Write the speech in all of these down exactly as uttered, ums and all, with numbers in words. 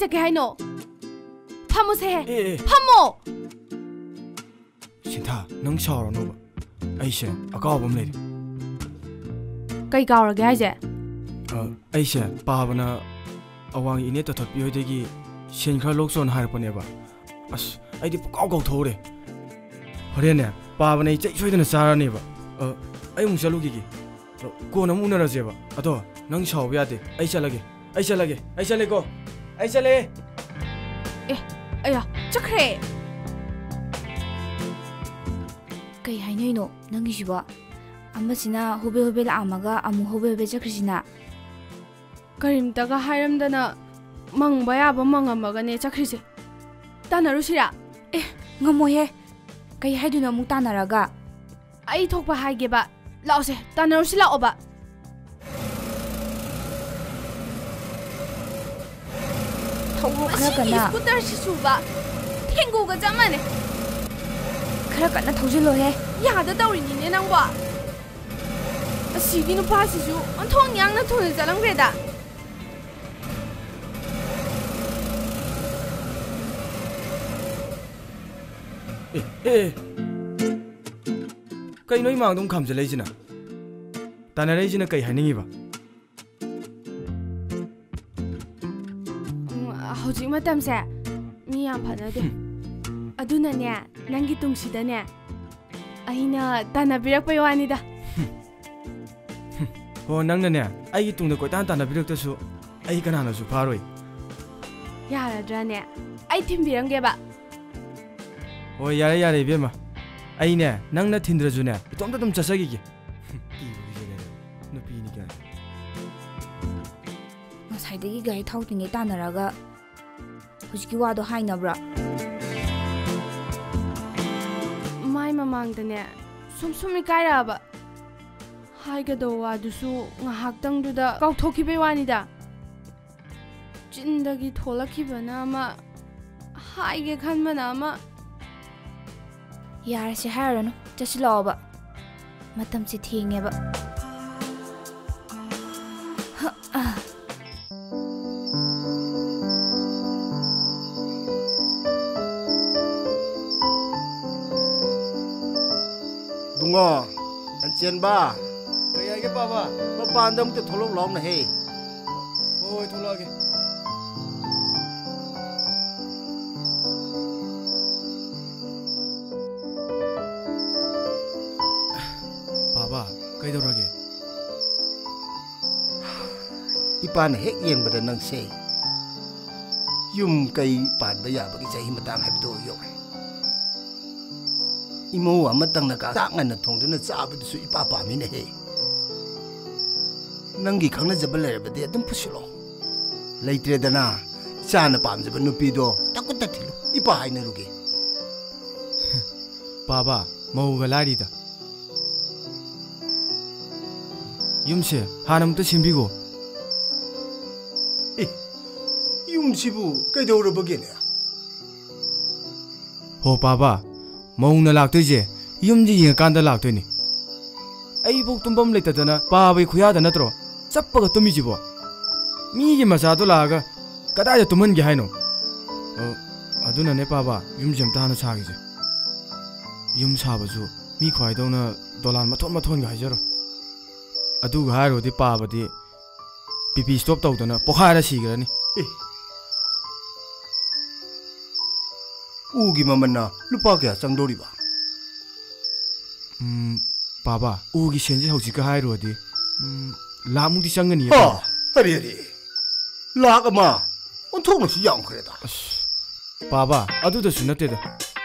ꯆꯠꯀꯦ ꯍꯥꯏꯅꯣ? ꯐꯝꯃꯨꯁꯦ꯫ ꯑꯦ, ꯑꯦ꯫ ꯐꯝꯃꯣ꯫ ꯁꯤꯟꯊꯥ, ꯅꯪ ꯁꯥꯎꯔꯅꯣꯕ꯫ ꯑꯩꯁꯦ ꯑꯀꯥꯎꯕ ꯑꯃ ꯂꯩꯔꯦ꯫ ꯀꯩ ꯀꯥꯎꯔꯒꯦ ꯍꯥꯏꯁꯦ? ꯑ, ꯑꯩꯁꯦ ꯄꯥꯕꯅ ꯑꯋꯥꯡꯒꯤ ꯏꯅꯦ ꯇꯣꯊꯠꯄꯤ ꯍꯣꯏꯗꯒꯤ ꯁꯦꯟ ꯈꯔ ꯂꯧꯆꯣꯅ ꯍꯥꯏꯔꯛꯄꯅꯦꯕ꯫ ꯑꯁ, ꯑꯩꯗꯤ ꯄꯨꯀꯥꯎ ꯀꯥꯎꯊꯣꯛꯎꯔꯦ꯫ ꯍꯣꯔꯦꯟꯅꯦ, ꯄꯥꯕꯅ ꯑꯩ ꯆꯩ ꯁꯣꯏꯗꯅ ꯆꯥꯔꯅꯦꯕ꯫ ꯑ, ꯑꯩ ꯑꯃꯨꯛ ꯆꯠꯂꯨꯈꯤꯒꯦ꯫ ꯑ, ꯀꯣꯟꯅ ꯑꯃꯨꯛ ꯎꯅꯔꯁꯦꯕ꯫ ꯑꯗꯣ ꯅꯪ ꯁꯥꯎꯕ ꯌꯥꯗꯦ꯫ ꯑꯩ ꯆꯠꯂꯒꯦ꯫ ꯑꯩ ꯆꯠꯂꯒꯦ꯫ ꯑꯩ ꯆꯠꯂꯦꯀꯣ꯫ ꯑꯩ ꯆꯠꯂꯦ꯫ ꯑꯦ, ꯑꯌꯥ, ꯆꯠꯈ꯭ꯔꯦ꯫ ꯀꯩ ꯍꯥꯏꯅꯩꯅꯣ ꯅꯪꯒꯤꯁꯤꯕꯣ? ꯑꯃꯁꯤꯅ ꯍꯣꯕꯦ ꯍꯣꯕꯦ ꯂꯥꯛꯑꯝꯃꯒ ꯑꯃꯨꯛ ꯍꯣꯕꯦ ꯍꯣꯕꯦ ꯆꯠꯈ꯭ꯔꯤꯁꯤꯅ? ꯀꯔꯤꯝꯇꯒ ꯍꯥꯏꯔꯝꯗꯅ ꯃꯪꯕ ꯌꯥꯕ ꯃꯪꯉꯝꯃꯒꯅꯦ ꯆꯠꯈ꯭ꯔꯤꯁꯦ꯫ ꯇꯥꯟꯅꯔꯨꯁꯤꯔꯥ? ꯑꯦ, ꯉꯝꯃꯣꯏꯍꯦ꯫ ꯀꯩ ꯍꯥꯏꯗꯣꯏꯅꯣ ꯑꯃꯨꯛ ꯇꯥꯟꯅꯔꯒ? ꯑꯩ ꯊꯣꯛꯄ ꯍꯥꯏꯒꯦꯕ꯫ ꯂꯥꯛꯑꯣꯁꯦ, ꯇꯥꯟꯅꯔꯨꯁꯤ ꯂꯥꯛꯑꯣꯕ꯫ ꯊꯧꯔꯣ ꯈꯔ ꯃꯁꯤꯒꯤ ꯀꯟꯅ꯫ ꯁ꯭ꯀꯨꯇꯔꯁꯤꯁꯨꯕ ꯊꯦꯡꯒꯨꯒ ꯆꯞ ꯃꯥꯟꯅꯩ꯫ ꯈꯔ ꯀꯟꯅ ꯊꯧꯖꯤꯜꯂꯣꯍꯦ꯫ ꯌꯥꯗ ꯇꯧꯔꯤꯅꯤꯅꯦ ꯅꯪꯕꯣ꯫ ꯑꯁꯤꯒꯤ ꯅꯨꯄꯥꯁꯤꯁꯨ ꯑꯣꯟꯊꯣꯛ ꯌꯥꯡꯅ ꯊꯨꯅ ꯆꯠꯂꯝꯈ꯭ꯔꯦꯗ꯫ ꯑꯦ, ꯑꯦ, ꯑꯦ꯫ ꯀꯩꯅꯣ ꯏꯃꯥꯡꯗ ꯑꯃꯨꯛ ꯈꯥꯝꯖꯜꯂꯛꯏꯁꯤꯅ? ꯇꯥꯟꯅꯔꯛꯏꯁꯤꯅ ꯀꯩ ꯍꯥꯏꯅꯤꯡꯉꯤꯕ? ꯎꯝ, ꯍꯧꯖꯤꯛ ꯃꯇꯝꯁꯦ ꯃꯤ ꯌꯥꯝ ꯐꯅꯗꯦ꯫ ꯍꯨꯝ꯫ ꯑꯗꯨꯅꯅꯦ, ꯅꯪꯒꯤ ꯇꯨꯡꯁꯤꯗꯅꯦ, ꯑꯩꯅ ꯇꯥꯟꯅꯕꯤꯔꯛꯄꯩ ꯋꯥꯅꯤꯗ꯫ ꯍꯨꯝ꯫ ꯍꯨꯝ꯫ ꯍꯣ, ꯅꯪꯅꯅꯦ, ꯑꯩꯒꯤ ꯇꯨꯡꯗ ꯀꯣꯏꯇꯥꯟ ꯇꯥꯟꯅꯕꯤꯔꯛꯇꯁꯨ ꯑꯩ ꯀꯅꯥꯅꯁꯨ ꯐꯥꯔꯣꯏ꯫ ꯌꯥꯔꯗ꯭ꯔꯥꯅꯦ? ꯑꯩ ꯊꯤꯟꯕꯤꯔꯝꯒꯦꯕ꯫ ꯍꯣꯏ, ꯌꯥꯔꯦ, ꯌꯥꯔꯦ, ꯏꯕꯦꯝꯃ꯫ ꯑꯩꯅꯦ, ꯅꯪꯅ ꯊꯤꯟꯗ꯭ꯔꯁꯨꯅꯦ, ꯏꯇꯣꯝꯇ ꯑꯗꯨꯝ ꯆꯠꯆꯈꯤꯒꯦ꯫ ꯍꯨꯝ, ꯀꯤꯕꯨ ꯀꯤꯖꯔꯦꯗ꯫ ꯅꯨꯄꯤꯅꯤ ꯀꯥꯏꯅ꯫ ꯉꯁꯥꯏꯗꯒꯤ ꯒꯥꯔꯤ ꯊꯥꯎ ꯇꯤꯡꯉꯦ ꯇꯥꯟꯅꯔꯒ ꯍꯧꯖꯤꯛꯀꯤ ꯋꯥꯗꯣ ꯍꯥꯏꯅꯕ꯭ꯔꯥ? ꯃꯥꯏ ꯃꯃꯥꯡꯗꯅꯦ, ꯁꯨꯝ ꯁꯨꯝ ꯏꯀꯥꯏꯔꯛꯑꯕ꯫ ꯍꯥꯏꯒꯗꯧ ꯋꯥꯗꯨꯁꯨ ꯉꯥꯏꯍꯥꯛꯇꯪꯗꯨꯗ ꯀꯥꯎꯊꯣꯛꯈꯤꯕꯩ ꯋꯥꯅꯤꯗ꯫ ꯆꯤꯟꯗꯒꯤ ꯊꯣꯛꯂꯛꯈꯤꯕꯅ ꯑꯃ, ꯍꯥꯏꯒꯦ ꯈꯟꯕꯅ ꯑꯃ꯫ ꯌꯥꯔꯦꯁꯦ, ꯍꯥꯏꯔꯨꯔꯅꯨ, ꯆꯠꯁꯤꯜꯂꯛꯑꯣꯕ꯫ ꯃꯇꯝꯁꯦ ꯊꯦꯡꯉꯦꯕ꯫ ꯏꯕꯨꯡꯉꯣ, ꯂꯟꯆꯦꯟꯕ꯫ ꯀꯩ ꯍꯥꯏꯒꯦ ꯄꯥꯕ? ꯃꯄꯥꯟꯗ ꯑꯃꯨꯛꯇ ꯊꯣꯛꯂꯛꯎ ꯂꯥꯎꯅꯦꯍꯦ꯫ ꯍꯣꯏ, ꯍꯣꯏ, ꯊꯣꯛꯂꯛꯑꯒꯦ꯫ ꯄꯥꯕ, ꯀꯩꯗꯧꯔꯒꯦ? ꯏꯄꯥꯅ ꯍꯦꯛ ꯌꯦꯡꯕꯗ ꯅꯪꯁꯦ ꯌꯨꯝ ꯀꯩ ꯄꯥꯟꯕ ꯌꯥꯕꯒꯤ ꯆꯍꯤ ꯃꯇꯥꯡ ꯍꯥꯏꯕꯗꯣ ꯌꯧꯔꯦ꯫ ꯏꯃꯧ ꯑꯃꯇꯪꯅ ꯆꯥꯛ ꯉꯟꯅ ꯊꯣꯡꯗꯨꯅ ꯆꯥꯕꯗꯨꯁꯨ ꯏꯄꯥ ꯄꯥꯝꯃꯤꯅꯦꯍꯦ꯫ ꯅꯪꯒꯤ ꯈꯪꯅꯖꯕ ꯂꯩꯔꯕꯗꯤ ꯑꯗꯨꯝ ꯄꯨꯁꯤꯜꯂꯣ꯫ ꯂꯩꯇ꯭ꯔꯦꯗꯅ, ꯏꯆꯥꯅ ꯄꯥꯝꯖꯕ ꯅꯨꯄꯤꯗꯣ ꯇꯛꯀꯨꯠꯇ ꯊꯤꯜꯂꯨ꯫ ꯏꯄꯥ ꯍꯥꯏꯅꯔꯨꯒꯦ꯫ ꯄꯥꯕ, ꯃꯧꯒ ꯂꯥꯏꯔꯤꯗ꯫ ꯌꯨꯝꯁꯦ ꯍꯥꯟꯅ ꯑꯃꯨꯛꯇ ꯁꯦꯝꯕꯤꯈꯣ꯫ ꯑꯦ, ꯌꯨꯝꯁꯤꯕꯨ ꯀꯩꯗꯧꯔꯕꯒꯦꯅꯦ? ꯍꯣ ꯄꯥꯕ, ꯃꯧꯅ ꯂꯥꯛꯇꯣꯏꯁꯦ ꯌꯨꯝꯁꯦ ꯌꯦꯡꯉꯀꯥꯟꯗ ꯂꯥꯛꯇꯣꯏꯅꯦ꯫ ꯑꯩꯕꯨ ꯇꯨꯝꯐꯝ ꯂꯩꯇꯗꯅ ꯄꯥꯕꯒꯤ ꯈꯨꯌꯥꯗ ꯅꯠꯇ꯭ꯔꯣ ꯆꯞꯄꯒ ꯇꯨꯝꯃꯤꯁꯤꯕꯣ? ꯃꯤꯒꯤ ꯃꯆꯥꯗꯣ ꯂꯥꯛꯑꯒ ꯀꯗꯥꯏꯗ ꯇꯨꯝꯍꯟꯒꯦ ꯍꯥꯏꯅꯣ? ꯑ, ꯑꯗꯨꯅꯅꯦ ꯄꯥꯕ, ꯌꯨꯝꯁꯦ ꯑꯝꯇ ꯍꯥꯟꯅ ꯁꯥꯈꯤꯁꯦ꯫ ꯌꯨꯝ ꯁꯥꯕꯁꯨ ꯃꯤ ꯈ꯭ꯋꯥꯏꯗꯧꯅ ꯗꯣꯂꯥꯟ ꯃꯊꯣꯟ ꯃꯊꯣꯟꯒ ꯍꯥꯏꯖꯔꯣ꯫ ꯑꯗꯨꯒ ꯍꯥꯏꯔꯨꯔꯗꯤ ꯄꯥꯕꯗꯤ ꯕꯤ ꯄꯤ ꯏꯁꯇꯣꯞ ꯇꯧꯗꯅ ꯄꯣꯈꯥꯏꯔ ꯁꯤꯈ꯭ꯔꯅꯤ꯫ ꯑꯦ, ꯎꯒꯤ ꯃꯃꯜꯅ ꯂꯨꯄꯥ ꯀꯌꯥ ꯆꯪꯗꯧꯔꯤꯕ? ꯎꯝ, ꯄꯥꯕ, ꯎꯒꯤ ꯁꯦꯟꯁꯦ ꯍꯧꯖꯤꯛꯀ ꯍꯥꯏꯔꯨꯔꯗꯤ, ꯎꯝ, ꯂꯥꯈꯃꯨꯛꯇꯤ ꯆꯪꯒꯅꯤꯌꯦ, ꯍꯥ, ꯄꯥꯕ꯫ ꯑꯔꯦ, ꯑꯔꯦ, ꯂꯥꯈ ꯑꯃ? ꯑꯣꯟꯊꯣꯛꯅꯁꯨ ꯌꯥꯝꯈ꯭ꯔꯦꯗ꯫ ꯑꯁ, ꯄꯥꯕ, ꯑꯗꯨꯗꯁꯨ ꯅꯠꯇꯦꯗ꯫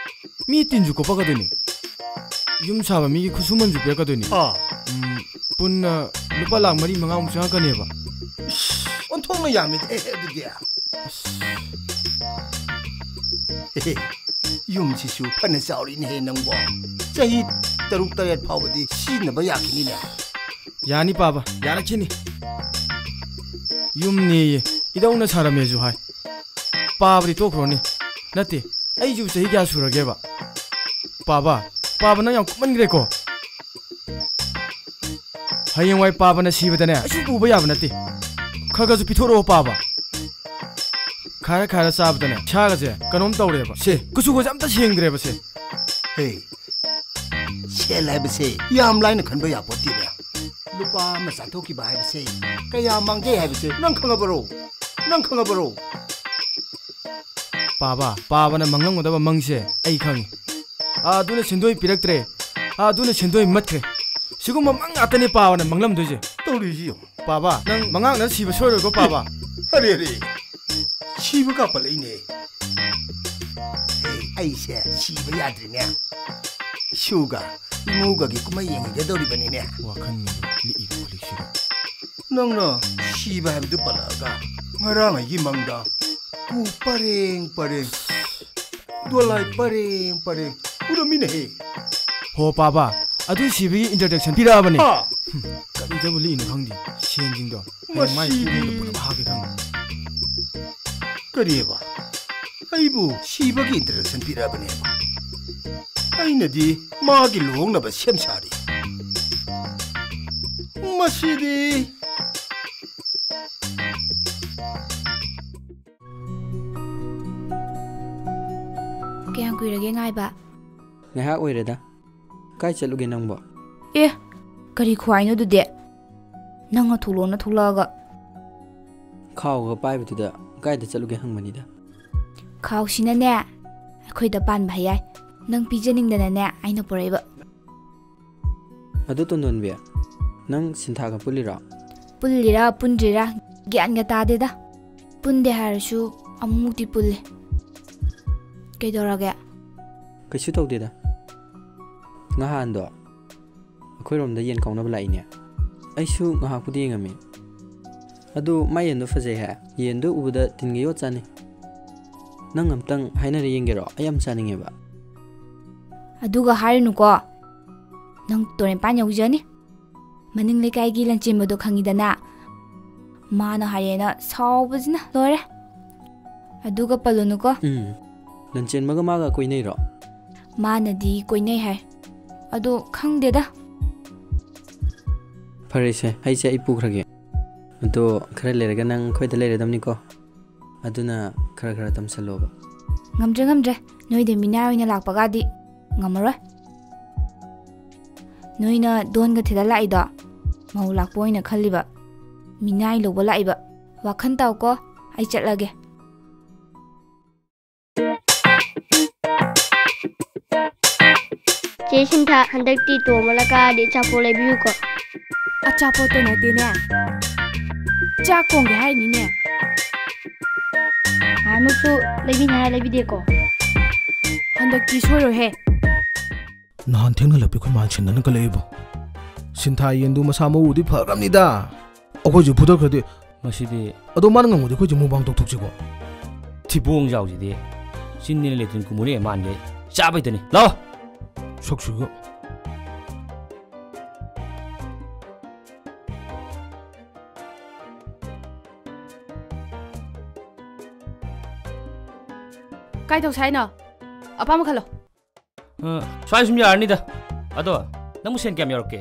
ꯃꯤ ꯇꯤꯟꯁꯨ ꯀꯣꯞꯄꯛꯀꯗꯣꯏꯅꯤ꯫ ꯌꯨꯝ ꯁꯥꯕ ꯃꯤꯒꯤ ꯈꯨꯠꯁꯨꯃꯟꯁꯨ ꯄꯤꯔꯛꯀꯗꯣꯏꯅꯤ꯫ ꯑꯥ꯫ ꯎꯝ, ꯄꯨꯟꯅ ꯂꯨꯄꯥ ꯂꯥꯈ ꯃꯔꯤ ꯃꯉꯥꯃꯨꯛ ꯆꯪꯉꯛꯀꯅꯦꯕ꯫ ꯏꯁ, ꯑꯣꯟꯊꯣꯛꯅ ꯌꯥꯝꯃꯤꯗ, ꯑꯦ, ꯑꯗꯨꯗꯤ꯫ ꯑꯁ꯫ ꯍꯦ, ꯍꯦ, ꯌꯨꯝꯁꯤꯁꯨ ꯐꯅ ꯆꯥꯎꯔꯤꯅꯦꯍꯦ ꯅꯪꯕꯣ꯫ ꯆꯍꯤ ꯇꯔꯨꯛ ꯇꯔꯦꯠ ꯐꯥꯎꯕꯗꯤ ꯁꯤꯖꯤꯟꯅꯕ ꯌꯥꯈꯤꯅꯤꯅꯦ꯫ ꯌꯥꯅꯤ ꯄꯥꯕ, ꯌꯥꯔꯛꯈꯤꯅꯤ꯫ ꯌꯨꯝꯅꯦꯌꯦ, ꯏꯙꯧꯅ ꯁꯥꯔꯝꯃꯦꯁꯨ ꯍꯥꯏ꯫ ꯄꯥꯕꯗꯤ ꯇꯣꯛꯈ꯭ꯔꯣꯅꯦ꯫ ꯅꯠꯇꯦ, ꯑꯩꯁꯤꯕꯨ ꯆꯍꯤ ꯀꯌꯥ ꯁꯨꯔꯒꯦꯕ? ꯄꯥꯕ, ꯄꯥꯕ, ꯅꯪ ꯌꯥꯝ ꯀꯨꯞꯃꯟꯈ꯭ꯔꯦꯀꯣ꯫ ꯍꯌꯦꯡꯋꯥꯏ ꯄꯥꯕꯅ ꯁꯤꯕꯗꯅꯦ, ꯀꯩꯁꯨ ꯄꯨꯕ ꯌꯥꯕ ꯅꯠꯇꯦ꯫ ꯈꯔ ꯈꯔꯁꯨ ꯄꯤꯊꯣꯔꯛꯑꯣ ꯄꯥꯕ꯫ ꯈꯥꯏꯔ ꯈꯥꯏꯔ ꯆꯥꯕꯗꯅꯦ, ꯏꯁꯥꯒꯁꯦ ꯀꯩꯅꯣꯝ ꯇꯧꯔꯦꯕ꯫ ꯁꯦ, ꯀꯨꯆꯨꯒꯁꯦ ꯑꯝꯇ ꯁꯦꯡꯗ꯭ꯔꯦꯕ ꯁꯦ꯫ ꯍꯦ, ꯁꯦꯜ ꯍꯥꯏꯕꯁꯦ ꯌꯥꯝ ꯂꯥꯏꯅ ꯈꯟꯕ ꯌꯥꯄꯣꯠꯇꯦꯅꯦ꯫ ꯂꯨꯄꯥ ꯑꯃ ꯆꯥꯊꯣꯛꯈꯤꯕ ꯍꯥꯏꯕꯁꯦ ꯀꯌꯥ ꯃꯥꯡꯖꯩ ꯍꯥꯏꯕꯁꯦ ꯅꯪ ꯈꯪꯉꯕꯔꯣ? ꯅꯪ ꯈꯪꯉꯕꯔꯣ? ꯄꯥꯕ, ꯄꯥꯕꯅ ꯃꯪꯂꯝꯒꯗꯕ ꯃꯪꯁꯦ ꯑꯩ ꯈꯪꯉꯤ꯫ ꯑꯥ, ꯑꯗꯨꯅ ꯁꯦꯟꯗꯣꯏ ꯄꯤꯔꯛꯇ꯭ꯔꯦ꯫ ꯑꯥ, ꯑꯗꯨꯅ ꯁꯦꯟꯗꯣꯏ ꯃꯠꯈ꯭ꯔꯦ꯫ ꯁꯤꯒꯨꯝꯕ ꯃꯪ ꯉꯥꯛꯇꯅꯦ ꯄꯥꯕꯅ ꯃꯪꯂꯝꯗꯣꯏꯁꯦ꯫ ꯇꯧꯔꯤꯁꯤ ꯌꯦꯡꯉꯨ꯫ ꯄꯥꯕ, ꯅꯪ ꯃꯉꯥꯛꯅ ꯁꯤꯕ ꯁꯣꯏꯔꯣꯏꯀꯣ ꯄꯥꯕ꯫ ꯑꯔꯦ, ꯑꯔꯦ, ꯁꯤꯕ ꯀꯥꯞꯄꯠꯂꯛꯏꯅꯦ꯫ ꯑꯦ, ꯑꯩꯁꯦ ꯁꯤꯕ ꯌꯥꯗ꯭ꯔꯤꯅꯦ꯫ ꯏꯁꯨꯒ ꯏꯃꯧꯒꯒꯤ ꯀꯨꯝꯍꯩ ꯌꯦꯡꯉꯒꯗꯧꯔꯤꯕꯅꯤꯅꯦ꯫ ꯋꯥꯈꯜꯒꯤ ꯂꯤꯛꯏꯕ ꯈꯨꯂꯤꯛꯁꯤꯒ꯫ ꯅꯪꯅ ꯁꯤꯕ ꯍꯥꯏꯕꯗꯨ ꯄꯜꯂꯛꯑꯒ ꯉꯔꯥꯡ ꯑꯩꯒꯤ ꯃꯪꯗ ꯀꯨ ꯄꯔꯦꯡ ꯄꯔꯦꯡ, ꯗꯣꯂꯥꯏ ꯄꯔꯦꯡ ꯄꯔꯦꯡ ꯎꯔꯝꯃꯤꯅꯦꯍꯦ꯫ ꯍꯣ ꯄꯥꯕ, ꯑꯗꯨ ꯁꯤꯕꯒꯤ introduction ꯄꯤꯔꯛꯑꯕꯅꯦ꯫ ꯍꯥ? ꯍꯨꯝ, ꯀꯔꯤꯗꯕꯨ ꯂꯤꯛꯏꯅꯣ ꯈꯪꯗꯦ ꯁꯦꯟꯁꯤꯡꯗꯣ꯫ ꯍꯌꯦꯡ ꯃꯥꯏ ꯃꯁꯤ ꯄꯨꯛꯅꯤꯡꯗ ꯄꯨꯂꯞ ꯍꯥꯞꯀꯦ ꯈꯪꯗꯦ꯫ ꯀꯔꯤꯑꯕ? ꯑꯩꯕꯨ ꯁꯤꯕꯒꯤ introduction ꯄꯤꯔꯛꯑꯕꯅꯦꯕ? ꯑꯩꯅꯗꯤ ꯃꯥꯒꯤ ꯂꯨꯍꯣꯡꯅꯕ ꯁꯦꯝ ꯁꯥꯔꯤ꯫ ꯃꯁꯤꯗꯤ꯫ ꯀꯌꯥꯝ ꯀꯨꯏꯔꯒꯦ ꯉꯥꯏꯕ? ꯉꯥꯏꯍꯥꯛ ꯑꯣꯏꯔꯦꯗ꯫ ꯀꯥꯏ ꯆꯠꯂꯨꯒꯦ ꯅꯪꯕꯣ? ꯑꯦ, ꯀꯔꯤ ꯈꯨꯍꯥꯏꯅꯣ ꯑꯗꯨꯗꯤ? ꯅꯪꯅ ꯊꯣꯛꯂꯛꯑꯣꯅ ꯊꯣꯛꯂꯛꯑꯒ꯫ ꯈꯥꯎꯒ ꯄꯥꯏꯕꯗꯨꯗ ꯀꯥꯏꯗ ꯆꯠꯂꯨꯒꯦ ꯍꯪꯕꯅꯤꯗ꯫ ꯈꯥꯎꯁꯤꯅꯅꯦ, ꯑꯩꯈꯣꯏꯗ ꯄꯥꯟꯕ ꯍꯩꯌꯥꯏ꯫ ꯅꯪ ꯄꯤꯖꯅꯤꯡꯗꯅꯅꯦ, ꯑꯩꯅ ꯄꯨꯔꯛꯏꯕ꯫ ꯑꯗꯨ ꯇꯣꯟꯗꯣꯟꯕꯤ, ꯅꯪ ꯁꯤꯟꯊꯥꯒ ꯄꯨꯜꯂꯤꯔꯣ? ꯄꯨꯜꯂꯤꯔꯥ ꯄꯨꯟꯗ꯭ꯔꯤꯔꯥ ꯒ꯭ꯌꯥꯟꯒ ꯇꯥꯗꯦꯗ꯫ ꯄꯨꯟꯗꯦ ꯍꯥꯏꯔꯁꯨ ꯑꯃꯨꯛꯃꯨꯛꯇꯤ ꯄꯨꯜꯂꯤ꯫ ꯀꯩꯗꯧꯔꯒꯦ? ꯀꯩꯁꯨ ꯇꯧꯗꯦꯗ꯫ ꯉꯍꯥꯟꯗꯣ ꯑꯩꯈꯣꯏꯔꯣꯝꯗ ꯌꯦꯟ ꯀꯥꯎꯅꯕ ꯂꯥꯛꯏꯅꯦ꯫ ꯑꯩꯁꯨ ꯉꯥꯏꯍꯥꯛꯄꯨꯗꯤ ꯌꯦꯡꯉꯝꯃꯤ꯫ ꯑꯗꯨ ꯃꯥꯏ ꯌꯦꯟꯗꯣ ꯐꯖꯩ ꯍꯥꯏ꯫ ꯌꯦꯟꯗꯣ ꯎꯕꯗ ꯇꯤꯟꯒ ꯌꯣꯠ ꯆꯥꯅꯤ꯫ ꯅꯪ ꯑꯝꯇꯪ ꯍꯥꯏꯅꯔ ꯌꯦꯡꯒꯦꯔꯣ? ꯑꯩ ꯌꯥꯝ ꯆꯥꯅꯤꯡꯉꯦꯕ꯫ ꯑꯗꯨꯒ ꯍꯥꯏꯔꯨꯅꯨꯀꯣ꯫ ꯅꯪ ꯇꯨꯔꯦꯟꯄꯥꯟ ꯌꯧꯖꯅꯤ꯫ ꯃꯅꯤꯡ ꯂꯩꯀꯥꯏꯒꯤ ꯂꯟꯆꯦꯟꯕꯗꯣ ꯈꯪꯉꯤꯗꯅ? ꯃꯥꯅ ꯍꯥꯏꯌꯦꯅ ꯁꯥꯎꯕꯁꯤꯅ ꯂꯣꯏꯔꯦ꯫ ꯑꯗꯨꯒ ꯄꯜꯂꯨꯅꯨꯀꯣ꯫ ꯎꯝ꯫ ꯂꯟꯆꯦꯟꯕꯒ ꯃꯥꯒ ꯀꯣꯏꯅꯩꯔꯣ? ꯃꯥꯅꯗꯤ ꯀꯣꯏꯅꯩ ꯍꯥꯏ꯫ ꯑꯗꯣ ꯈꯪꯗꯦꯗ꯫ ꯐꯔꯦꯁꯦ, ꯑꯩꯁꯦ ꯑꯩ ꯄꯨꯈ꯭ꯔꯒꯦ꯫ ꯑꯗꯣ ꯈꯔ ꯂꯩꯔꯒ ꯅꯪ ꯑꯩꯈꯣꯏꯗ ꯂꯩꯔꯗꯝꯅꯤꯀꯣ꯫ ꯑꯗꯨꯅ ꯈꯔ ꯈꯔ ꯇꯝꯁꯜꯂꯣꯕ꯫ ꯉꯝꯗ꯭ꯔꯦ, ꯉꯝꯗ꯭ꯔꯦ꯫ ꯅꯣꯏꯗ ꯃꯤꯅꯥꯏ ꯑꯣꯏꯅ ꯂꯥꯛꯄꯒꯗꯤ ꯉꯝꯃꯔꯣꯏ꯫ ꯅꯣꯏꯅ ꯗꯣꯟꯒ ꯊꯤꯜꯂ ꯂꯥꯛꯏꯗꯣ ꯃꯧ ꯂꯥꯛꯄ ꯑꯣꯏꯅ ꯈꯜꯂꯤꯕ, ꯃꯤꯅꯥꯏ ꯂꯧꯕ ꯂꯥꯛꯏꯕ꯫ ꯋꯥꯈꯜ ꯇꯥꯎꯀꯣ, ꯑꯩ ꯆꯠꯂꯒꯦ꯫ ꯆꯦ ꯁꯤꯟꯊꯥ, ꯍꯟꯗꯛꯇꯤ ꯇꯣꯝꯕꯅ ꯀꯥꯔꯗꯤ ꯑꯆꯥꯄꯣꯠ ꯂꯩꯕꯤꯌꯨꯀꯣ꯫ ꯑꯆꯥꯄꯣꯠꯇ ꯅꯠꯇꯦꯅꯦ, ꯆꯥꯛ ꯀꯣꯡꯒꯦ ꯍꯥꯏꯅꯤꯅꯦ꯫ ꯅꯍꯥꯟꯃꯨꯛꯁꯨ ꯂꯩꯕꯤꯅꯤ ꯍꯥꯏꯔ ꯂꯩꯕꯤꯗꯦꯀꯣ꯫ ꯍꯟꯗꯛꯇꯤ ꯁꯣꯏꯔꯣꯏꯍꯦ꯫ ꯅꯍꯥꯟ ꯊꯦꯡꯅ ꯍꯜꯂꯛꯄꯤ ꯑꯩꯈꯣꯏ ꯃꯥꯅ ꯁꯤꯟꯅꯅ ꯀꯜꯂꯛꯏꯕꯣ꯫ ꯁꯤꯟꯊꯥ ꯌꯦꯟꯗꯨ ꯃꯁꯥ ꯃꯎꯗꯤ ꯐꯈ꯭ꯔꯕꯅꯤꯗ꯫ ꯑꯩꯈꯣꯏꯁꯨ ꯐꯨꯊꯈ꯭ꯔꯗꯤ꯫ ꯃꯁꯤꯗꯤ ꯑꯗꯣ ꯃꯥꯅ ꯉꯝꯃꯗꯤ ꯑꯩꯈꯣꯏꯁꯨ ꯃꯨꯛꯕꯥꯡ ꯇꯧꯊꯣꯛꯁꯤꯀꯣ꯫ ꯊꯤꯕꯣꯡ ꯆꯥꯎꯁꯤꯗꯤ꯫ ꯆꯤꯟꯅꯤꯅ ꯂꯦꯇ꯭ꯔꯤꯟ ꯀꯨꯝꯃꯨꯅꯦ ꯃꯥꯟꯈꯩ꯫ ꯆꯥꯕꯩꯇꯅꯤ꯫ ꯂꯥꯛꯑꯣ꯫ ꯁꯛꯁꯤꯒ꯫ ꯀꯥꯏ ꯇꯧꯁꯦ ꯍꯥꯏꯅꯣ? ꯑꯄꯥꯝꯕ ꯈꯜꯂꯣ꯫ ꯑ, ꯁ꯭ꯋꯥꯏ ꯁꯨꯝ ꯌꯥꯔꯅꯤꯗ꯫ ꯑꯗꯣ, ꯅꯪꯕꯨ ꯁꯦꯟ ꯀꯌꯥꯝ ꯌꯥꯎꯔꯛꯀꯦ?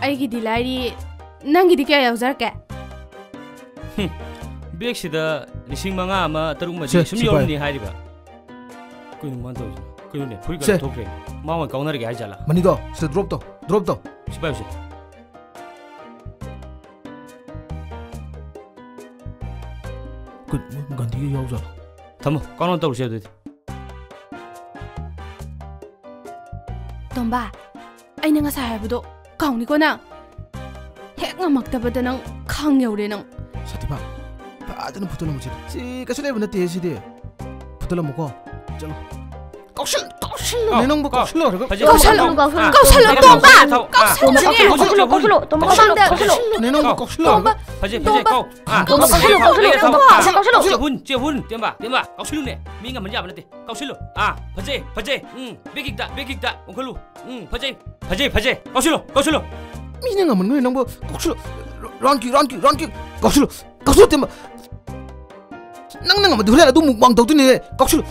ꯑꯩꯒꯤꯗꯤ ꯂꯥꯏꯔꯤ, ꯅꯪꯒꯤꯗꯤ ꯀꯌꯥ ꯌꯥꯎꯖꯔꯛꯀꯦ? ꯍꯨꯝ, ꯕꯦꯛꯁꯤꯗ ꯂꯤꯁꯤꯡ ꯃꯉꯥ ꯑꯃ, ꯇꯔꯨꯛ ꯑꯃꯗꯤ ꯁꯦ, ꯁꯨꯝ ꯁꯤ ꯄꯥꯏꯌꯨ꯫ ꯌꯥꯎꯔꯝꯅꯤ ꯍꯥꯏꯔꯤꯕ꯫ ꯀꯩꯅꯣ ꯃꯥꯅ ꯇꯧꯔꯤꯁꯤꯅ? ꯀꯩꯅꯣꯅꯦ, ꯐꯨꯔꯤꯠꯀ ꯁꯦ꯫ ꯂꯧꯊꯣꯛꯈ꯭ꯔꯦ꯫ ꯃꯥ ꯑꯣꯏꯅ ꯀꯥꯎꯅꯔꯒꯦ ꯍꯥꯏꯖꯥꯠꯂ? ꯃꯅꯤꯗꯣ, ꯁꯤꯗ drop ꯇꯧ, drop ꯇꯧ꯫ ꯁꯤ ꯄꯥꯏꯌꯨꯁꯦ꯫ ꯀꯩꯅꯣ, ꯒꯥꯟꯙꯤꯒ ꯌꯥꯎꯖꯥꯠꯂꯣ? ꯊꯝꯃꯣ, ꯀꯥꯎꯅ ꯇꯧꯔꯁꯦ ꯑꯗꯨꯗꯤ꯫ ꯇꯣꯝꯕ, ꯑꯩꯅ ꯉꯁꯥꯏ ꯍꯥꯏꯕꯗꯣ ꯀꯥꯎꯅꯤꯀꯣ ꯅꯪ? ꯍꯦꯛ ꯉꯝꯃꯛꯇꯕꯗ ꯅꯪ ꯈꯥꯡ ꯌꯧꯔꯦ ꯅꯪ꯫ ꯁꯇꯤꯃꯥ, ꯐꯖꯅ ꯐꯨꯠꯇꯠꯂꯝꯃꯨꯁꯦ꯫ ꯁꯤ ꯀꯩꯁꯨ ꯂꯩꯕ ꯅꯠꯇꯦ ꯁꯤꯗꯤ꯫ ꯐꯨꯠꯇꯠꯂꯝꯃꯨꯀꯣ꯫ ꯆꯠꯂꯣ꯫ ꯀꯥꯎꯁꯜ-, ꯀꯥꯎꯁꯜꯂꯨꯅꯦ ꯀꯥꯎ, ꯅꯪꯕꯨ ꯀꯥꯎ꯫ ꯀꯥꯎꯁꯜꯂꯨꯔꯒ꯫ ꯐꯖꯩ, ꯀꯥꯎꯁꯜꯂꯨ, ꯐꯖꯩ, ꯀꯥꯎ꯫ ꯀꯥꯎꯁꯜꯂꯨ, ꯑꯥ, ꯇꯣꯝꯕ꯫ ꯐꯖꯩ, ꯐꯖꯩ, ꯀꯥꯎꯁꯜꯂꯨꯅꯦ꯫ ꯀꯥꯎ꯫ ꯀꯥꯎꯁꯜꯂꯨ, ꯀꯥꯎꯁꯜꯂꯨ, ꯇꯣꯝꯕ, ꯀꯥꯎꯁꯜꯂꯨ, ꯀꯥꯎꯁꯜꯂꯨ꯫ ꯀꯥꯎꯁꯜꯂꯨꯅꯦ ꯅꯪꯕꯨ ꯀꯥꯎꯁꯜꯂꯨ꯫ ꯇꯣꯝꯕ, ꯐꯖꯩ, ꯐꯖꯩ, ꯇꯣꯝꯕ꯫ ꯀꯥꯎ꯫ ꯑꯥ, ꯇꯣꯝꯕ, ꯀꯥꯎꯁꯜꯂꯨ, ꯀꯥꯎꯁꯜꯂꯨ, ꯀꯥꯎꯁꯜꯂꯨ, ꯇꯣꯝꯕ, ꯀꯥꯎꯁꯜꯂꯨ, ꯀꯥꯎꯁꯜꯂꯨ꯫ ꯆꯦꯍꯨꯟ, ꯆꯦꯍꯨꯟ, ꯇꯦꯝꯕ, ꯇꯦꯝꯕ, ꯀꯥꯎꯁꯜꯂꯨꯅꯦ꯫ ꯃꯤ ꯉꯝꯍꯟ ꯌꯥꯕ ꯅꯠꯇꯦ꯫ ꯀꯥꯎꯁꯜꯂꯨ꯫ ꯑꯥ, ꯐꯖꯩ, ꯐꯖꯩ꯫ ꯎꯝ, back kickꯇ, back kickꯇ ꯑꯣꯟꯈꯠꯂꯨ꯫ ꯎꯝ, ꯐꯖꯩ, ꯐꯖꯩ, ꯐꯖꯩ꯫ ꯀꯥꯎꯁꯤꯜꯂꯣ, ꯀꯥꯎꯁꯤꯜꯂꯣ꯫ ꯃꯤꯅ ꯉꯝꯃꯟꯈ꯭ꯔꯦ ꯅꯪꯕꯨ꯫ ꯀꯥꯎꯁꯤꯜꯂꯣ꯫ Round kick, round kick, round kick꯫ ꯀꯥꯎꯁꯤꯜꯂꯣ, ꯀꯥꯎꯁꯤꯜꯂꯣ, ꯇꯦꯝꯕ꯫ ꯅꯪꯅ ꯉꯝꯃꯗꯤ ꯍꯣꯔꯦꯟ ꯑꯗꯨ mukbang ꯇꯧꯗꯣꯏꯅꯦ꯫ ꯀꯥꯎꯁꯤꯜꯂꯣ꯫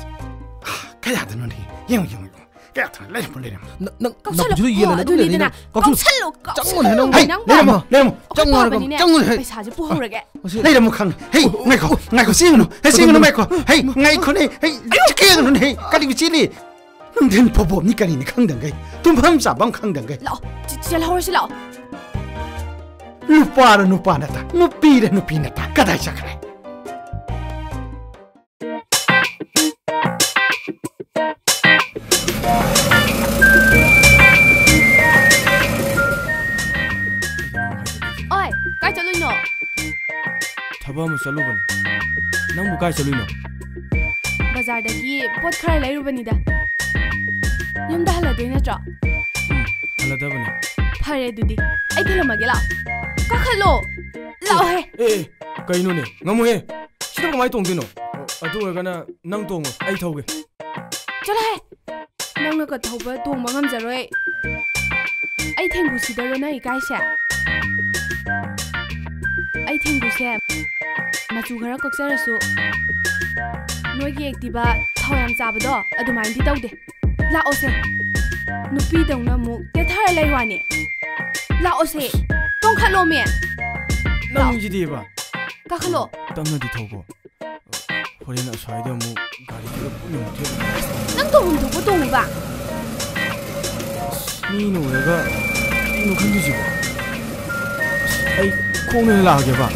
ꯀꯌꯥꯗꯅꯣꯅꯦ? ꯌꯦꯡꯉꯨ, ꯌꯦꯡꯉꯨ, ꯌꯦꯡꯉꯨ꯫ ꯀꯌꯥꯗꯅꯣ? ꯂꯩꯔꯝꯃꯣ, ꯂꯩꯔꯝꯃꯣ꯫ ꯅ-, ꯅꯪ ꯀꯥꯎꯁꯜꯂꯣ꯫ ꯅꯥꯄꯤꯗꯨꯗ ꯌꯦꯜꯂ ꯑꯣ, ꯑꯗꯨꯝ ꯂꯩꯔꯦ ꯑꯗꯨꯅꯤꯗꯅ꯫ ꯅꯪ꯫ ꯀꯥꯎꯁꯤꯜꯂꯣ꯫ ꯀꯥꯎꯁꯜꯂꯣ, ꯀꯥꯎꯁꯜꯂꯣ꯫ ꯆꯪꯉꯣꯅꯦ ꯅꯪ꯫ ꯍꯩ, ꯅꯪ ꯂꯩꯔꯝꯃꯣ, ꯂꯩꯔꯝꯃꯣ꯫ ꯑꯩꯈꯣꯏ ꯆꯪꯉꯣꯅꯦ ꯍꯩ꯫ ꯄꯥꯕꯅꯤꯅꯦ꯫ ꯆꯪꯉꯣꯅꯦ ꯍꯩ꯫ ꯄꯩꯁꯥꯁꯦ ꯄꯨꯍꯧꯔꯒꯦ꯫ ꯃꯁꯤ ꯂꯩꯔꯝꯃꯣ ꯈꯪꯉꯦ꯫ ꯍꯩ, ꯑꯣ, ꯑꯣ, ꯉꯥꯏꯈꯣ, ꯑꯣ꯫ ꯉꯥꯏꯈꯣ, ꯆꯦꯟꯒꯅꯨ꯫ ꯍꯩ, ꯆꯦꯟꯒꯅꯨ, ꯉꯥꯏꯈꯣ꯫ ꯍꯩ, ꯉꯥꯏꯈꯣꯅꯦ꯫ ꯍꯩ, ꯑꯌꯣ! ꯆꯦꯟꯒꯅꯨꯅꯦ꯫ ꯍꯩ, ꯀꯔꯤꯒꯤ ꯆꯦꯜꯂꯤ? ꯅꯨꯡꯊꯤꯜ ꯐꯥꯎꯕꯣꯝꯅꯤ ꯀꯔꯤꯅꯤ ꯈꯪꯗꯪꯒꯩ, ꯇꯨꯝꯐꯝ ꯆꯥꯐꯝ ꯈꯪꯗꯪꯒꯩ꯫ ꯂꯥꯛꯑꯣ, ꯆꯦ-, ꯆꯦꯜꯍꯧꯔꯁꯤ ꯂꯥꯛꯑꯣ꯫ ꯅꯨꯄꯥꯔ ꯅꯨꯄꯥ ꯅꯠꯇ, ꯅꯨꯄꯤꯔ ꯅꯨꯄꯤ ꯅꯠꯇ, ꯀꯗꯥꯏ ꯆꯠꯈ꯭ꯔꯦ? ꯑꯣꯏ, ꯀꯥꯏ ꯆꯠꯂꯨꯏꯅꯣ? ꯊꯕꯛ ꯑꯃ ꯆꯠꯂꯨꯕꯅꯤ꯫ ꯅꯪꯕꯨ ꯀꯥꯏ ꯆꯠꯂꯨꯏꯅꯣ? ꯕꯖꯥꯔꯗꯒꯤ ꯄꯣꯠ ꯈꯔ ꯂꯩꯔꯨꯕꯅꯤꯗ꯫ ꯌꯨꯝꯗ ꯍꯜꯂꯗꯣꯏ ꯅꯠꯇ꯭ꯔꯣ? ꯎꯝ, ꯍꯜꯂꯗꯕꯅꯤ꯫ ꯐꯔꯦ ꯑꯗꯨꯗꯤ, ꯑꯩ ꯊꯤꯜꯂꯝꯃꯒꯦ, ꯂꯥꯛꯑꯣ꯫ ꯀꯥꯈꯠꯂꯣ꯫ ꯂꯥꯛꯑꯣꯍꯦ꯫ ꯑꯦ, ꯑꯦ, ꯀꯩꯅꯣꯅꯦ? ꯉꯝꯃꯣꯍꯦ꯫ ꯁꯤꯗ ꯀꯃꯥꯏ ꯇꯣꯡꯗꯣꯏꯅꯣ? ꯑꯗꯨ ꯑꯣꯏꯔꯒꯅ ꯅꯪ ꯇꯣꯡꯉꯣ, ꯑꯩ ꯊꯧꯒꯦ꯫ ꯆꯠꯂꯣꯍꯦ! ꯅꯪꯅꯒ ꯊꯧꯕ ꯇꯣꯡꯕ ꯉꯝꯖꯔꯣꯏ꯫ ꯑꯩ ꯊꯦꯡꯒꯨꯁꯤꯗꯔꯣ ꯅꯪ ꯏꯀꯥꯏꯁꯦ? ꯑꯩ ꯊꯦꯡꯒꯨꯁꯦ ꯃꯆꯨ ꯈꯔ ꯀꯣꯛꯆꯔꯁꯨ ꯅꯣꯏꯒꯤ Activa ꯊꯥꯎ ꯌꯥꯝ ꯆꯥꯕꯗꯣ ꯑꯗꯨꯃꯥꯏꯅꯗꯤ ꯇꯧꯗꯦ꯫ ꯂꯥꯛꯑꯣꯁꯦ꯫ ꯅꯨꯄꯤꯗꯧꯅ ꯑꯃꯨꯛ ꯇꯦꯊꯔ ꯂꯩ ꯋꯥꯅꯦ꯫ ꯂꯥꯛꯑꯣꯁꯦ꯫ ꯇꯣꯡꯈꯠꯂꯣꯃꯦ꯫ ꯅꯪꯁꯤꯗꯤꯕ꯫ ꯀꯥꯈꯠꯂꯣ꯫ ꯇꯞꯅꯗꯤ ꯊꯧꯀꯣ꯫ ꯍꯣꯔꯦꯟ ꯑꯁ꯭ꯋꯥꯏꯗ ꯑꯃꯨꯛ ꯒꯥꯔꯤ ꯄꯨꯂꯞ ꯄꯨꯟꯅ ꯑꯃꯨꯛ ꯊꯦꯡꯅ ꯅꯪ ꯇꯣꯡꯐꯝ ꯊꯣꯛꯄ ꯇꯣꯡꯉꯨꯕ꯫ ꯃꯤꯅ ꯎꯔꯒ ꯀꯩꯅꯣ ꯈꯟꯗꯣꯏꯁꯤꯕꯣ? ꯑꯩ ꯈꯣꯡꯅ ꯑꯣꯏꯅ ꯂꯥꯛꯑꯒꯦꯕ꯫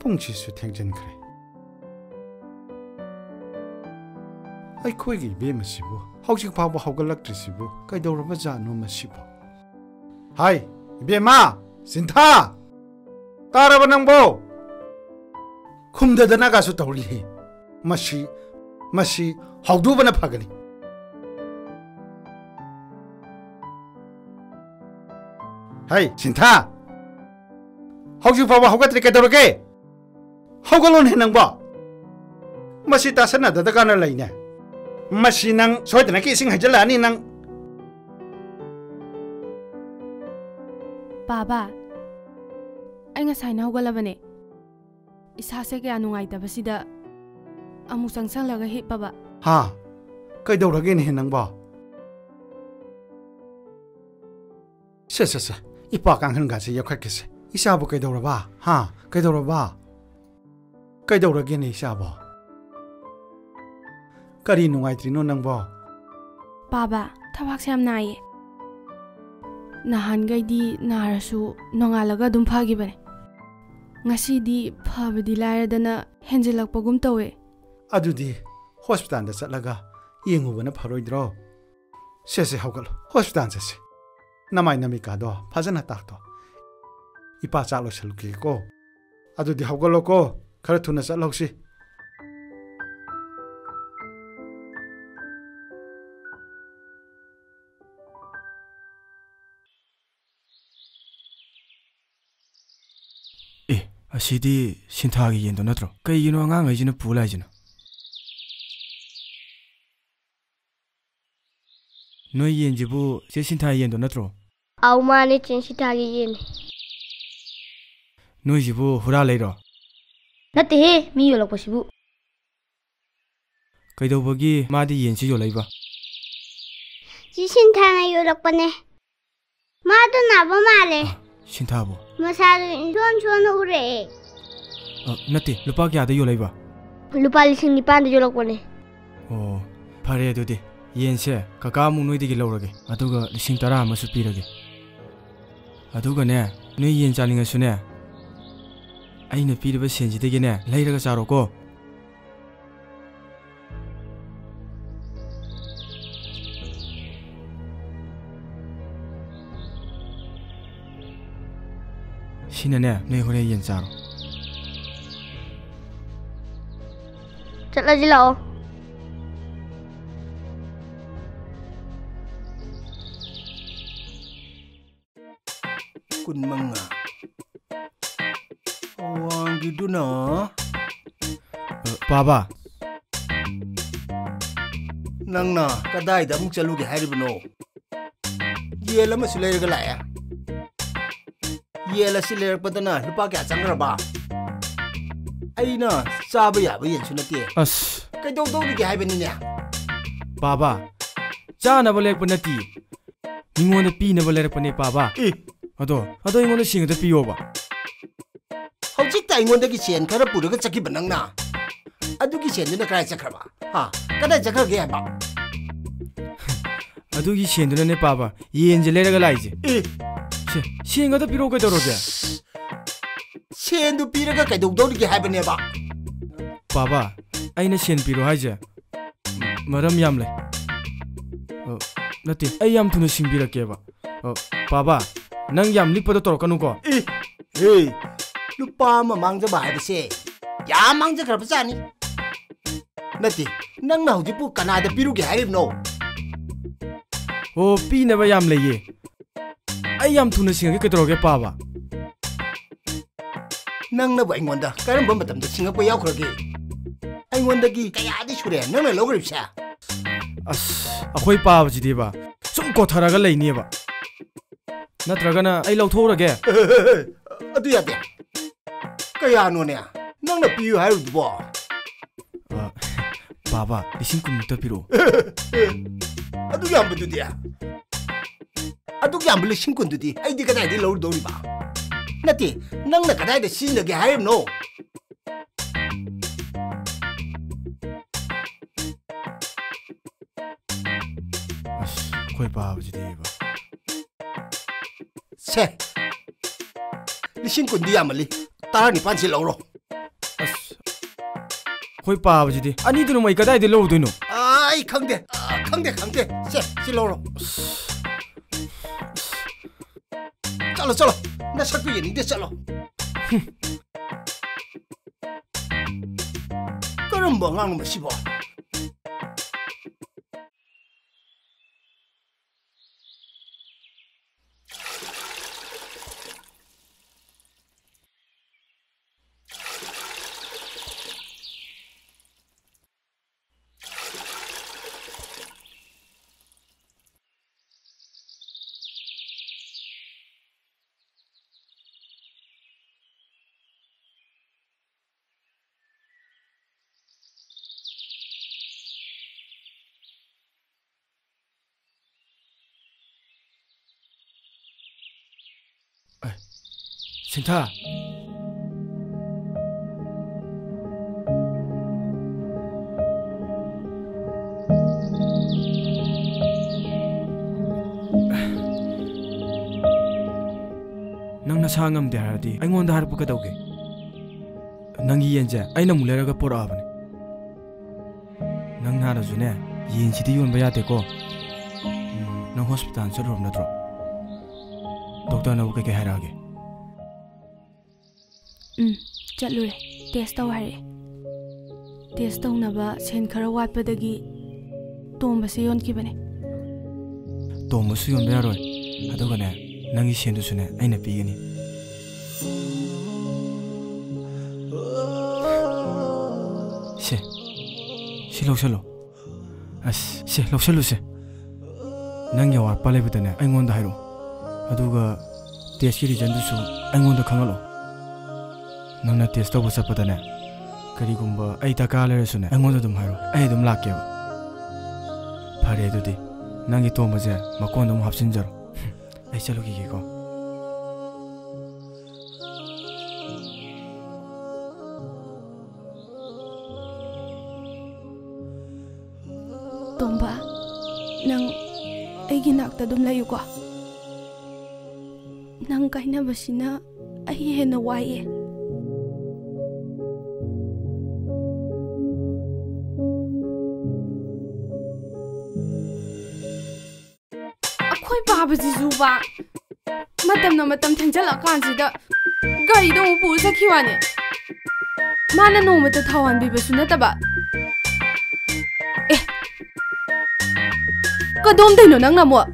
ꯄꯨꯡꯁꯤꯁꯨ ꯊꯦꯡꯖꯤꯟꯈ꯭ꯔꯦ꯫ ꯑꯩꯈꯣꯏꯒꯤ ꯏꯕꯦꯝ ꯑꯁꯤꯕꯨ ꯍꯧꯖꯤꯛ ꯐꯥꯎꯕ ꯍꯧꯒꯠꯂꯛꯇ꯭ꯔꯤꯁꯤꯕꯨ ꯀꯩꯗꯧꯔꯕ ꯖꯥꯠꯅꯣ ꯃꯁꯤꯕꯨ? ꯍꯥꯏ, ꯏꯕꯦꯝꯃ! ꯁꯤꯟꯊꯥ! ꯇꯥꯔꯕ ꯅꯪꯕꯣ? ꯈꯨꯝꯗꯗꯅꯒꯁꯨ ꯇꯧꯔꯤꯍꯦ꯫ ꯃꯁꯤ, ꯃꯁꯤ ꯍꯧꯗꯣꯛꯄꯅ ꯐꯒꯅꯤ꯫ ꯍꯩ, ꯁꯤꯟꯊꯥ! ꯍꯧꯖꯤꯛ ꯐꯥꯎꯕ ꯍꯧꯒꯠꯇ꯭ꯔꯤ ꯀꯩꯗꯧꯔꯒꯦ? ꯍꯧꯒꯠꯂꯣꯅꯦ ꯅꯪꯕꯣ! ꯃꯁꯤ ꯇꯥꯁꯟꯅꯗꯗ ꯀꯥꯟꯅ ꯂꯩꯅꯦ꯫ ꯃꯁꯤ ꯅꯪ ꯁꯣꯏꯗꯅꯀꯤ ꯏꯁꯤꯡ ꯍꯩꯖꯤꯜꯂꯛꯑꯅꯤ ꯅꯪ꯫ ꯕꯥꯕꯥ, ꯑꯩ ꯉꯁꯥꯏꯅ ꯍꯧꯒꯠꯂꯕꯅꯦ꯫ ꯏꯁꯥꯁꯦ ꯀꯌꯥ ꯅꯨꯡꯉꯥꯏꯇꯕꯁꯤꯗ ꯑꯃꯨꯛ ꯆꯪꯁꯜꯂꯒ ꯍꯤꯞꯄꯕ꯫ ꯍꯥ? ꯀꯩꯗꯧꯔꯒꯦꯅꯦꯍꯦ ꯅꯪꯕꯣ? ꯁꯦ, ꯁꯦ, ꯁꯦ, ꯏꯄꯥ ꯀꯥꯡꯈꯟꯒꯥꯁꯦ ꯌꯣꯠꯈꯠꯀꯦꯁꯦ꯫ ꯏꯆꯥꯕꯨ ꯀꯩꯗꯧꯔꯕ? ꯍꯥ? ꯀꯩꯗꯧꯔꯕ? ꯀꯩꯗꯧꯔꯒꯦꯅꯦ ꯏꯆꯥꯕꯣ? ꯀꯔꯤ ꯅꯨꯡꯉꯥꯏꯇ꯭ꯔꯤꯅꯣ ꯅꯪꯕꯣ? ꯄꯥꯕ, ꯊꯕꯥꯛꯁꯦ ꯌꯥꯝ ꯅꯥꯏꯌꯦ꯫ ꯅꯍꯥꯟꯈꯩꯗꯤ ꯅꯥꯔꯁꯨ ꯅꯣꯡꯉꯥꯜꯂꯒ ꯑꯗꯨꯝ ꯐꯈꯤꯕꯅꯦ꯫ ꯉꯁꯤꯗꯤ ꯐꯕꯗꯤ ꯂꯥꯏꯔꯗꯅ ꯍꯦꯟꯖꯤꯜꯂꯛꯄꯒꯨꯝ ꯇꯧꯋꯦ꯫ ꯑꯗꯨꯗꯤ ꯍꯣꯁꯄꯤꯇꯥꯜꯗ ꯆꯠꯂꯒ ꯌꯦꯡꯉꯨꯕꯅ ꯐꯔꯣꯏꯗ꯭ꯔꯣ? ꯁꯦ, ꯁꯦ, ꯍꯧꯒꯠꯂꯣ, ꯍꯣꯁꯄꯤꯇꯥꯜ ꯆꯠꯁꯤ꯫ ꯅꯃꯥꯏ ꯅꯃꯤꯠꯀꯥꯗꯣ ꯐꯖꯅ ꯇꯥꯛꯇꯣ꯫ ꯏꯄꯥ ꯆꯥꯛ ꯂꯣꯏꯁꯜꯂꯨꯒꯦꯀꯣ꯫ ꯑꯗꯨꯗꯤ ꯍꯧꯒꯠꯂꯣꯀꯣ, ꯈꯔ ꯊꯨꯅ ꯆꯠꯍꯧꯁꯤ꯫ ꯑꯦ, ꯑꯁꯤꯗꯤ ꯁꯤꯟꯊꯥꯒꯤ ꯌꯦꯟꯗꯣ ꯅꯠꯇ꯭ꯔꯣ? ꯀꯩꯒꯤꯅꯣ ꯑꯉꯥꯡꯈꯩꯁꯤꯅ ꯄꯨ ꯂꯥꯛꯏꯁꯤꯅ? ꯅꯣꯏ ꯌꯦꯟꯁꯤꯕꯨ ꯆꯦ ꯁꯤꯟꯊꯥ ꯌꯦꯟꯗꯣ ꯅꯠꯇ꯭ꯔꯣ? ꯑꯧ, ꯃꯥꯅꯦ, ꯆꯦ ꯁꯤꯟꯊꯥꯒꯤ ꯌꯦꯟꯅꯦ꯫ ꯅꯣꯏꯁꯤꯕꯨ ꯍꯨꯔꯥꯜꯂꯩꯔꯣ? ꯅꯠꯇꯦꯍꯦ, ꯃꯤ ꯌꯣꯜꯂꯛꯄꯁꯤꯕꯨ꯫ ꯀꯩꯗꯧꯕꯒꯤ ꯃꯥꯗꯤ ꯌꯦꯟꯁꯤ ꯌꯣꯜꯂꯛꯏꯕ? ꯆꯦ ꯁꯤꯟꯊꯥꯅ ꯌꯣꯜꯂꯛꯄꯅꯦ꯫ ꯃꯥꯗꯣ ꯅꯥꯕ ꯃꯥꯜꯂꯦ꯫ ꯑ, ꯁꯤꯟꯊꯥꯕꯨ? ꯃꯁꯥꯗꯣ ꯏꯁꯣꯟ ꯁꯣꯟꯅ ꯎꯔꯛꯑꯦ꯫ ꯑ, ꯅꯠꯇꯦ, ꯂꯨꯄꯥ ꯀꯌꯥꯗ ꯌꯣꯜꯂꯛꯏꯕ? ꯂꯨꯄꯥ ꯂꯤꯁꯤꯡ ꯅꯤꯄꯥꯟꯗ ꯌꯣꯜꯂꯛꯄꯅꯦ꯫ ꯑꯣ, ꯐꯔꯦ ꯑꯗꯨꯗꯤ꯫ ꯌꯦꯟꯁꯦ ꯀꯀꯥ ꯑꯃꯨꯛ ꯅꯣꯏꯗꯒꯤ ꯂꯧꯔꯒꯦ, ꯑꯗꯨꯒ ꯂꯤꯁꯤꯡ ꯇꯔꯥ ꯑꯃꯁꯨ ꯄꯤꯔꯒꯦ꯫ ꯑꯗꯨꯒꯅꯦ, ꯅꯣꯏ ꯌꯦꯟ ꯆꯥꯅꯤꯡꯉꯁꯨꯅꯦ, ꯑꯩꯅ ꯄꯤꯔꯤꯕ ꯁꯦꯟꯁꯤꯗꯒꯤꯅꯦ ꯂꯩꯔꯒ ꯆꯥꯔꯣꯀꯣ꯫ ꯁꯤꯅꯅꯦ, ꯅꯣꯏ ꯍꯣꯔꯦꯟ ꯌꯦꯟ ꯆꯥꯔꯣ꯫ ꯆꯠꯂꯁꯤ ꯂꯥꯛꯑꯣ꯫ ꯀꯨꯟꯃꯉꯥ꯫ ꯑꯋꯥꯡꯒꯤꯗꯨꯅ? ꯑ, ꯄꯥꯕ꯫ ꯅꯪꯅ ꯀꯗꯥꯏꯗ ꯑꯃꯨꯛ ꯆꯠꯂꯨꯒꯦ ꯍꯥꯏꯔꯤꯕꯅꯣ? ꯌꯦꯟ ꯑꯃꯁꯨ ꯂꯩꯔꯒ ꯂꯥꯛꯑꯦ꯫ ꯌꯦꯟ ꯑꯁꯤ ꯂꯩꯔꯛꯄꯗꯅ ꯂꯨꯄꯥ ꯀꯌꯥ ꯆꯪꯈ꯭ꯔꯕ? ꯑꯩꯅ ꯆꯥꯕ ꯌꯥꯕ ꯌꯦꯟꯁꯨ ꯅꯠꯇꯦ꯫ ꯑꯁ꯫ ꯀꯩꯗꯧꯗꯧꯔꯤꯒꯦ ꯍꯥꯏꯕꯅꯤꯅꯦ? ꯄꯥꯕ, ꯆꯥꯅꯕ ꯂꯩꯔꯛꯄ ꯅꯠꯇꯦ꯫ ꯃꯤꯉꯣꯟꯗ ꯄꯤꯅꯕ ꯂꯩꯔꯛꯄꯅꯦ, ꯄꯥꯕ꯫ ꯑꯦ꯫ ꯑꯗꯣ, ꯑꯗꯣ ꯑꯩꯉꯣꯟꯗ ꯁꯦꯟ ꯈꯤꯇ ꯄꯤꯌꯣꯕ꯫ ꯍꯧꯖꯤꯛꯇ ꯑꯩꯉꯣꯟꯗꯒꯤ ꯁꯦꯟ ꯈꯔ ꯄꯨꯔꯒ ꯆꯠꯈꯤꯕ ꯅꯪꯅ꯫ ꯑꯗꯨꯒꯤ ꯁꯦꯟꯗꯨꯅ ꯀꯗꯥꯏ ꯆꯠꯈ꯭ꯔꯕ? ꯍꯥ? ꯀꯗꯥꯏ ꯆꯠꯈ꯭ꯔꯒꯦ ꯍꯥꯏꯕ? ꯑꯗꯨꯒꯤ ꯁꯦꯟꯗꯨꯅꯅꯦ, ꯄꯥꯕ, ꯌꯦꯟꯁꯦ ꯂꯩꯔꯒ ꯂꯥꯛꯏꯁꯦ꯫ ꯑꯦ꯫ ꯁꯦ, ꯁꯦꯟ ꯈꯛꯇ ꯄꯤꯔꯛꯑꯣ, ꯀꯩꯗꯧꯔꯒꯦ? ꯁꯦꯟꯗꯨ ꯄꯤꯔꯒ ꯀꯩꯗꯧꯗꯧꯔꯤꯒꯦ ꯍꯥꯏꯕꯅꯦꯕ? ꯄꯥꯕ, ꯑꯩꯅ ꯁꯦꯟ ꯄꯤꯔꯣ ꯍꯥꯏꯁꯦ ꯃꯔꯝ ꯌꯥꯝ ꯂꯩ꯫ ꯑ, ꯅꯠꯇꯦ, ꯑꯩ ꯌꯥꯝ ꯊꯨꯅ ꯁꯤꯡꯕꯤꯔꯛꯀꯦꯕ꯫ ꯑ, ꯄꯥꯕ, ꯅꯪ ꯌꯥꯝ ꯂꯤꯛꯄꯗꯣ ꯇꯧꯔꯛꯀꯅꯨꯀꯣ꯫ ꯑꯦ, ꯍꯦ, ꯂꯨꯄꯥ ꯑꯃ ꯃꯥꯡꯖꯕ ꯍꯥꯏꯕꯁꯦ ꯌꯥꯝ ꯃꯥꯡꯖꯈ꯭ꯔꯕꯖꯥꯠꯅꯤ꯫ ꯅꯠꯇꯦ, ꯅꯪꯅ ꯍꯧꯖꯤꯛꯄꯨ ꯀꯅꯥꯗ ꯄꯤꯔꯨꯒꯦ ꯍꯥꯏꯔꯤꯕꯅꯣ? ꯑꯣ, ꯄꯤꯅꯕ ꯌꯥꯝ ꯂꯩꯌꯦ꯫ ꯑꯩ ꯌꯥꯝ ꯊꯨꯅ ꯁꯤꯡꯉꯒꯦ, ꯀꯩꯗꯧꯔꯒꯦ, ꯄꯥꯕ? ꯅꯪꯅꯕꯨ ꯑꯩꯉꯣꯟꯗ ꯀꯔꯝꯕ ꯃꯇꯝꯗ ꯁꯤꯡꯉꯛꯄ ꯌꯥꯎꯈ꯭ꯔꯒꯦ? ꯑꯩꯉꯣꯟꯗꯒꯤ ꯀꯌꯥꯗꯤ ꯁꯨꯔꯦ ꯅꯪꯅ ꯂꯧꯈ꯭ꯔꯤꯕꯁꯦ? ꯑꯁ, ꯑꯩꯈꯣꯏ ꯄꯥꯕꯁꯤꯗꯤꯕ ꯁꯨꯝ ꯀꯣꯊꯔꯒ ꯂꯩꯅꯦꯕ꯫ ꯅꯠꯇ꯭ꯔꯒꯅ ꯑꯩ ꯂꯧꯊꯣꯛꯎꯔꯒꯦ? ꯑꯗꯨ ꯌꯥꯗꯦ꯫ ꯀꯌꯥꯅꯣꯅꯦ ꯅꯪꯅ ꯄꯤꯌꯨ ꯍꯥꯏꯔꯤꯗꯨꯕꯣ? ꯑ, ꯄꯥꯕ, ꯂꯤꯁꯤꯡ ꯀꯨꯟꯃꯨꯛꯇ ꯄꯤꯔꯛꯑꯣ꯫ ꯑꯗꯨ ꯌꯥꯝꯕꯗꯨꯗꯤ? ꯑꯗꯨꯛ ꯌꯥꯝꯕ ꯂꯤꯁꯤꯡ ꯀꯨꯟꯗꯨꯗꯤ ꯑꯩꯗꯤ ꯀꯗꯥꯏꯗꯒꯤ ꯂꯧꯔꯨꯗꯧꯔꯤꯕ? ꯅꯠꯇꯦ, ꯅꯪꯅ ꯀꯗꯥꯏꯗ ꯁꯤꯖꯤꯟꯅꯒꯦ ꯍꯥꯏꯔꯤꯕꯅꯣ? ꯑꯁ, ꯑꯩꯈꯣꯏ ꯄꯥꯕꯁꯤꯗꯤꯕ꯫ ꯁꯦ, ꯂꯤꯁꯤꯡ ꯀꯨꯟꯗꯤ ꯌꯥꯝꯃꯜꯂꯤ, ꯇꯔꯥꯅꯤꯄꯥꯟꯁꯤ ꯂꯧꯔꯣ꯫ ꯑꯁ, ꯑꯩꯈꯣꯏ ꯄꯥꯕꯁꯤꯗꯤ ꯑꯅꯤꯗꯨꯅ ꯃꯩ ꯀꯗꯥꯏꯗ ꯂꯧꯔꯨꯗꯣꯏꯅꯣ? ꯑꯥ, ꯑꯩ ꯈꯪꯗꯦ, ꯑꯥ, ꯈꯪꯗꯦ, ꯈꯪꯗꯦ꯫ ꯁꯦ, ꯁꯤ ꯂꯧꯔꯣ꯫ ꯆꯠꯂꯣ, ꯆꯠꯂꯣ, ꯅꯁꯛꯇꯨ ꯌꯦꯡꯅꯤꯡꯗꯦ, ꯆꯠꯂꯣ꯫ ꯍꯨꯝ꯫ ꯀꯔꯝꯕ ꯑꯉꯥꯡꯅꯣ ꯃꯁꯤꯕꯣ? ꯁꯤꯟꯊꯥ꯫ ꯅꯪ ꯅꯁꯥ ꯉꯝꯗꯦ ꯍꯥꯏꯔꯗꯤ ꯑꯩꯉꯣꯟꯗ ꯍꯥꯏꯔꯛꯄ ꯀꯩꯗꯧꯒꯦ? ꯅꯪꯒꯤ ꯌꯦꯟꯁꯦ ꯑꯩꯅ ꯑꯃꯨꯛ ꯂꯩꯔꯒ ꯄꯣꯔꯛꯑꯕꯅꯦ꯫ ꯅꯪ ꯅꯥꯔꯁꯨꯅꯦ, ꯌꯦꯟꯁꯤꯗꯤ ꯌꯣꯟꯕ ꯌꯥꯗꯦꯀꯣ꯫ ꯎꯝ, ꯅꯪ ꯍꯣꯁꯄꯤꯇꯥꯜ ꯆꯠꯂꯨꯔꯕ ꯅꯠꯇ꯭ꯔꯣ? ꯗꯣꯛꯇꯔꯅꯕꯨ ꯀꯩꯀꯩ ꯍꯥꯏꯔꯛꯑꯒꯦ? ꯎꯝ, ꯆꯠꯂꯨꯔꯦ꯫ ꯇꯦꯁ ꯇꯧ ꯍꯥꯏꯔꯛꯑꯦ꯫ ꯇꯦꯁ ꯇꯧꯅꯕ ꯁꯦꯟ ꯈꯔ ꯋꯥꯠꯄꯗꯒꯤ ꯇꯣꯝꯕꯁꯦ ꯌꯣꯟꯈꯤꯕꯅꯦ꯫ ꯇꯣꯝꯕꯁꯨ ꯌꯣꯟꯕ ꯌꯥꯔꯣꯏ꯫ ꯑꯗꯨꯒꯅꯦ, ꯅꯪꯒꯤ ꯁꯦꯟꯗꯨꯁꯨꯅꯦ ꯑꯩꯅ ꯄꯤꯒꯅꯤ꯫ ꯁꯦ, ꯁꯤ ꯂꯧꯁꯜꯂꯣ꯫ ꯑꯁ, ꯁꯦ, ꯂꯧꯁꯜꯂꯨꯁꯦ꯫ ꯅꯪꯒꯤ ꯑꯋꯥꯠꯄ ꯂꯩꯕꯗꯅꯦ ꯑꯩꯉꯣꯟꯗ ꯍꯥꯏꯔꯛꯑꯣ꯫ ꯑꯗꯨꯒ ꯇꯦꯁꯀꯤ ꯔꯤꯖꯟꯗꯨꯁꯨ ꯑꯩꯉꯣꯟꯗ ꯈꯪꯍꯜꯂꯣ꯫ ꯅꯪꯅ ꯇꯦꯁ ꯇꯧꯕ ꯆꯠꯄꯗꯅꯦ, ꯀꯔꯤꯒꯨꯝꯕ ꯑꯩ ꯗꯔꯀꯥꯔ ꯂꯩꯔꯁꯨꯅꯦ, ꯑꯩꯉꯣꯟꯗ ꯑꯗꯨꯝ ꯍꯥꯏꯔꯣ, ꯑꯩ ꯑꯗꯨꯝ ꯂꯥꯛꯀꯦꯕ꯫ ꯐꯔꯦ ꯑꯗꯨꯗꯤ, ꯅꯪꯒꯤ ꯇꯣꯝꯕꯁꯦ ꯃꯀꯣꯟꯗ ꯑꯃꯨꯛ ꯍꯥꯞꯆꯤꯟꯖꯔꯣ꯫ ꯑꯩ ꯆꯠꯂꯨꯈꯤꯒꯦꯀꯣ꯫ ꯇꯣꯝꯕ, ꯅꯪ ꯑꯩꯒꯤ ꯅꯥꯛꯇ ꯑꯗꯨꯝ ꯂꯩꯌꯨꯀꯣ꯫ ꯅꯪ ꯀꯥꯏꯅꯕꯁꯤꯅ ꯑꯩ ꯍꯦꯟꯅ ꯋꯥꯏꯌꯦ꯫ ꯑꯩꯈꯣꯏ ꯄꯥꯕꯁꯤꯁꯨꯕ, ꯃꯇꯝꯅ ꯃꯇꯝ ꯊꯦꯡꯖꯜꯂꯛꯀꯥꯟꯁꯤꯗ ꯒꯥꯔꯤꯗꯣ ꯑꯃꯨꯛ ꯄꯨꯔ ꯆꯠꯈꯤ ꯋꯥꯅꯦ꯫ ꯃꯥꯅ ꯅꯣꯡꯃꯇ ꯊꯥꯎ ꯍꯥꯟꯕꯤꯕꯁꯨ ꯅꯠꯇꯕ꯫ ꯑꯦ, ꯀꯗꯣꯝꯗꯩꯅꯣ ꯅꯪꯅ ꯑꯃꯨꯛ?